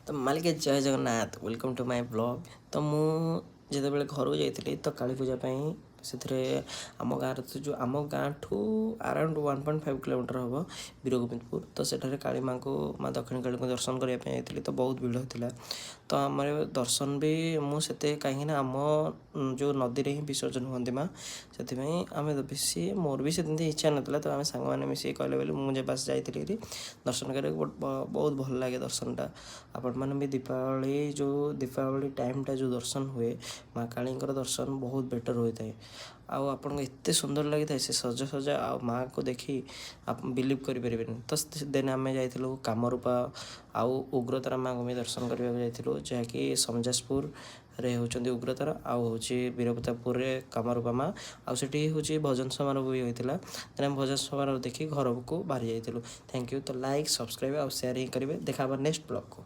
ତ ମାଲିକେ, ଜୟ Jagannath. Welcome to my vlog. ତ ମୁଁ ଯେତେବେଳେ ଘରକୁ ଯାଇଥିଲି, ତ କାଳୀ ପୂଜା ପାଇଁ ସେଥିରେ ଆମ ଗାଁରେ ତ ଯେଉଁ ଆମ ଗାଁଠୁ ଆରାଉଣ୍ଡ 1.5 କିଲୋମିଟର ହେବ ବୀରଗୋବିନ୍ଦପୁର। ତ ସେଠାରେ କାଳୀ ମାଆଙ୍କୁ, ମା ଦକ୍ଷିଣ କାଳୀଙ୍କୁ ଦର୍ଶନ କରିବା ପାଇଁ ଯାଇଥିଲି। ତ ବହୁତ ଭିଡ଼ ଥିଲା। ତ ଆମର ଦର୍ଶନ ବି ମୁଁ ସେତେ, କାହିଁକିନା ଆମ ଯେଉଁ ନଦୀରେ ହିଁ ବିସର୍ଜନ ହୁଅନ୍ତି ମା, ସେଥିପାଇଁ ଆମେ ବେଶୀ, ମୋର ବି ସେମିତି ଇଚ୍ଛା ନଥିଲା। ତ ଆମେ ସାଙ୍ଗମାନେ ମିଶିକି କହିଲେ ବୋଲି ମୁଁ ଯେ ବାସ୍ ଯାଇଥିଲି ହେରି ଦର୍ଶନ କରିବାକୁ। ବଟ୍ ବହୁତ ଭଲ ଲାଗେ ଦର୍ଶନଟା। ଆପଣମାନେ ବି ଦୀପାବଳି, ଯେଉଁ ଦୀପାବଳି ଟାଇମ୍ଟା ଯେଉଁ ଦର୍ଶନ ହୁଏ, ମା କାଳୀଙ୍କର ଦର୍ଶନ ବହୁତ ବେଟର୍ ହୋଇଥାଏ। ଆଉ ଆପଣଙ୍କୁ ଏତେ ସୁନ୍ଦର ଲାଗିଥାଏ ସେ ସଜସଜା ଆଉ ମାଆକୁ ଦେଖି ଆପଣ ବିଲିଭ୍ କରିପାରିବେନି। ତ ଦେନ୍ ଆମେ ଯାଇଥିଲୁ କାମରୂପା ଆଉ ଉଗ୍ରତାରା ମାଆଙ୍କୁ ବି ଦର୍ଶନ କରିବାକୁ ଯାଇଥିଲୁ, ଯାହାକି ସମଜାସପୁରରେ ହେଉଛନ୍ତି ଉଗ୍ରତାରା ଆଉ ହେଉଛି ବୀରପ୍ରତାପପୁରରେ କାମରୂପା ମା। ଆଉ ସେଠି ହେଉଛି ଭଜନ ସମାରୋହ ବି ହୋଇଥିଲା। ଦେନ୍ ଆମେ ଭଜନ ସମାରୋହ ଦେଖି ଘରକୁ ବାହାରି ଯାଇଥିଲୁ। Thank you. ତ ଲାଇକ୍, ସବସ୍କ୍ରାଇବ୍ ଆଉ ସେୟାର ହିଁ କରିବେ। ଦେଖା ହେବା ନେକ୍ସଟ ବ୍ଲଗ୍କୁ।